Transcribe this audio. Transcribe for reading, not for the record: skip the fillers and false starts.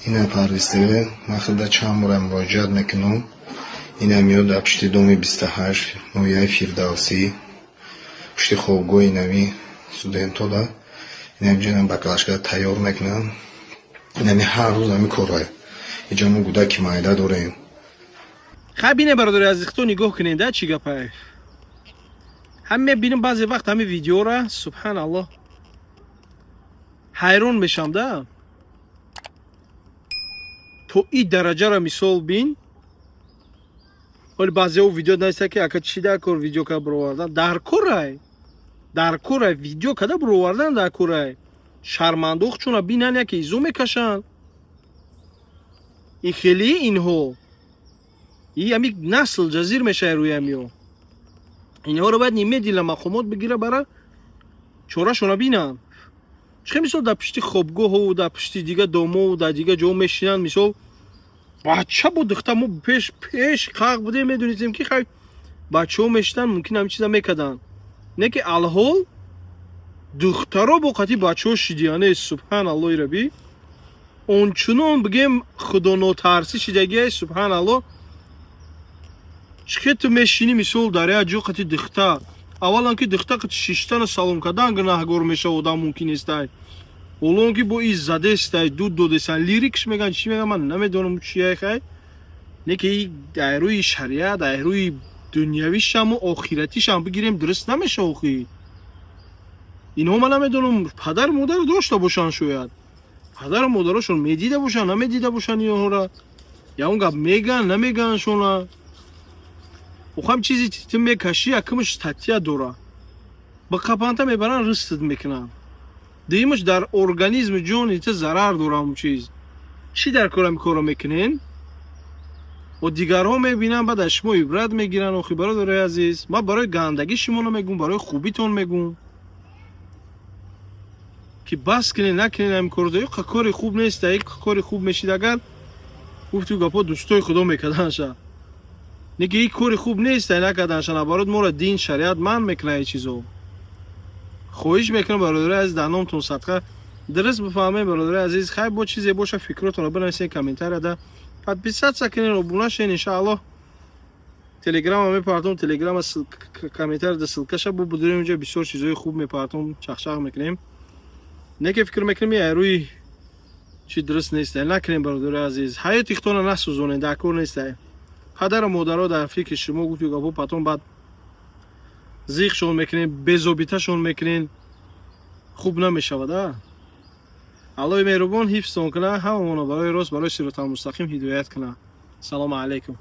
Ина Парвиз ТВ, ман худа чанд бора муроҷиат мекунам. Ина меёд дар пушти доми 28, ноҳияи Фирдавсӣ, пушти хобгоҳи нави студентода. Ина инҷа баклажка тайёр мекунам. Инами ҳар рӯз ҳами корае. Инҷа мо гудаки майда дорем. Хай, бине, бародари азиз, хто нигоҳ кунед, да, чӣ гапае. Ҳам мебинем баъзе вақт ҳами видеора, субҳаналлоҳ, ҳайрон мешам, да, то и дараҷара. Мисол, бин, ҳоли баъзеҳо видео наиста, ки ака, чӣ дар кор видео када бировардан? Дар корай, дар корай видео када бировардан, дар корай шармандох чуна бинан, яке изо мекашанд. И хеле инҳо и ами насл ҷазир мешавад рӯи амиё. Инҳоро бояд немедленно мақомот бигира, бара чорашона бинанд. Чӣ мисол, дар пишти хобгоҳу дар пишти дига домову дар дига ҷо мешинанд. Мисол, бача бо духта, мо пеш пеш қақ будем, медонистем, ки хай, бачаҳо мешинанд, мумкин ҳамин чиза мекарданд. Не ки алҳол духтаро бо қати бачаҳо шидияне. Субҳаналлоҳи рабӣ, ончунон бигем, худонотарсӣ шидагиай. Субҳаналлоҳ, чӣ хел ту мешинӣ, мисол, дар як ҷо қати духта? Аввалан, ки духта қати шиштану салом кардан гунаҳгор мешава одам, мумкин нестай. Ҳолон ки бо и задестай, дуд додесан, лирикш меган, чӣ меган, ман намедонам чия. Хай, не ки дар рӯи шариат, дар рӯи дунявишаму охиратишам бигирем, дуруст намеша. Охи, инҳо, ман намедонам, падару модар дошта бошанд, шояд падару модарошон медида бошанд, намедида бошанд инҳоро, ягон гап меган, намеганшона. Охам чизи ту мекашӣ, якумаш статья дора, ба қапанта мебаранд, ристат мекунанд. Дуюмаш, дар организми ҷони ту зарар дора ҳамун чиз. Чӣ дар корам корро мекунен? О, дигарҳо мебинанд, баъд аз шумо ибрат мегиранд. Охи, бародарои азиз, ман барои гандагӣ шумо намегӯм, барои хубитон мегӯм, ки бас кунед, накунед ҳамин корро. Ё кори хуб нест. Як кори хуб мешид, агар гуфту гапҳо дӯстои худо мекарданша. Не ки ин кори хуб нест, накарданша. Наоборот, моро дин, шариат манъ мекунад ин чизо. Хоҳиш мекунам, бародарои азиз, дар номтон садқа, дуруст бифаҳмед, бародарои азиз. Хай, бо чизе боша, фикротонро бинависед комментарияда, подписаться кунед, обуна шавед. Иншааллоҳ, телеграма мепартом, телеграма комментарияда ссылкаша бо будурем. Инҷа бисёр чизҳои хуб мепартом, чахчах мекунем. Не ки фикр мекунем, ай рӯи чи дуруст нест, накунем, бародарои азиз. Ҳаёти худтонро насӯзонед, дар кор нест. Падару модаро дар фикри шумо, гуфту гапҳо, потом баъд зиқшон мекунем, безобиташон мекунем, хуб намешавад. А Аллоҳи меҳрубон ҳифзтон кунад ҳамамонро, барои рост, барои сироталмустақим ҳидоят кунад. Салому алайкум.